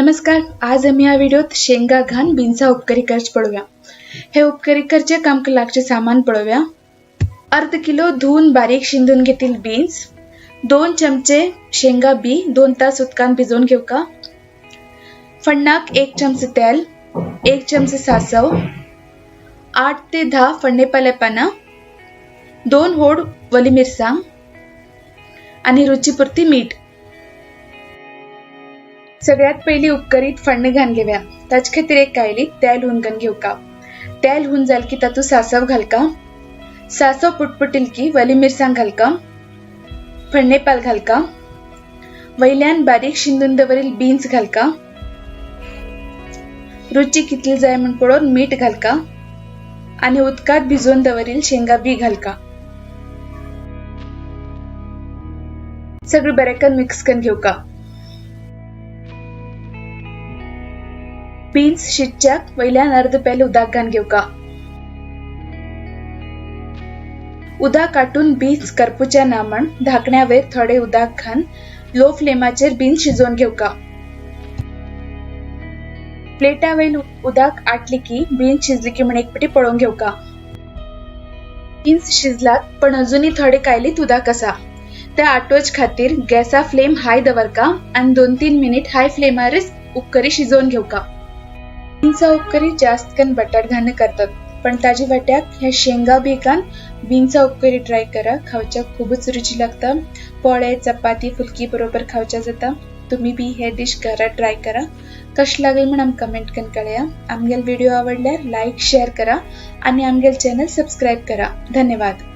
नमस्कार, आज आमी ह्या व्हिडिओत शेंगा घान बिन्सा उपकरी करच पळोवया। हे उपकरी करचे आमकां लागचे सामान पळोवया। अर्ध किलो धुवून बारीक शिंदून घेतील बीन्स, 2 चमचे शेंगा बी 2 तास उदकान भिजोवन घेवका, फण्णाक 1 चमचे तेल, 1 चमचे सासव, 8 ते 10 फण्णे पाले पाना, 2 होड वली मिरसांग आणि रुचीपुरती मीठ। सगळ्यात पहिली उपकरीत फण्णे घालून घेऊया। ताचे खातीर एक कायलीत तेल हुनगन घेवका। तेल हुन जाल की तातूंत सासव घालका। सासव पुटपुटील की वली मिरसांग घालका, फण्णे पाल घालका, वयल्यान बारीक शिंदून दवरील बीन्स घालका, रुची कितली जाय म्हण पळोवन मीठ घालका आनी उदकांत भिजोवन दवरील शेंगा बी घालका। सगळें बरें करून मिक्स करून घेवका। बीन्स शिजच्याक वयल्यान अर्द पेल उदक घालून घेवका। उदक काटून बीन्स करपुचे ना म्हण धाकण्या वयर थोडे उदक घालून लो फ्लेमाचेर बीन्स शिजोवन घेवका। प्लेटा वयल उदक आटली की बीन्स शिजली की म्हण एक पटी पळोवन घेवका। बीन्स शिजलात पण अजूनय थोडे कायलीत उदक आसा, त्या आटोवचे खातीर गॅसा फ्लेम हाय दवरका आनी 2-3 मिनीट हाय फ्लेमारच उपकरी शिजोवन घेवका। बीन्सा उपकरी जास्त करून बटाट घालून करतात, पण ताजे वाट्याक ह्या शेंगा बी घालून बीन्सा उपकरी ट्राय करा, खावच्याक खूबच रुची लागता। पोळे, चपाती, फुलकी बरोबर खावच्या जाता। तुम्ही बी हे डिश घरात ट्राय करा। कशें लागलें म्हण आमकां कमेंट करून कळया। आमगेलो व्हिडिओ आवडल्यार लायक, शेअर करा आणि आमगेलो चॅनल सबस्क्राइब करा। धन्यवाद।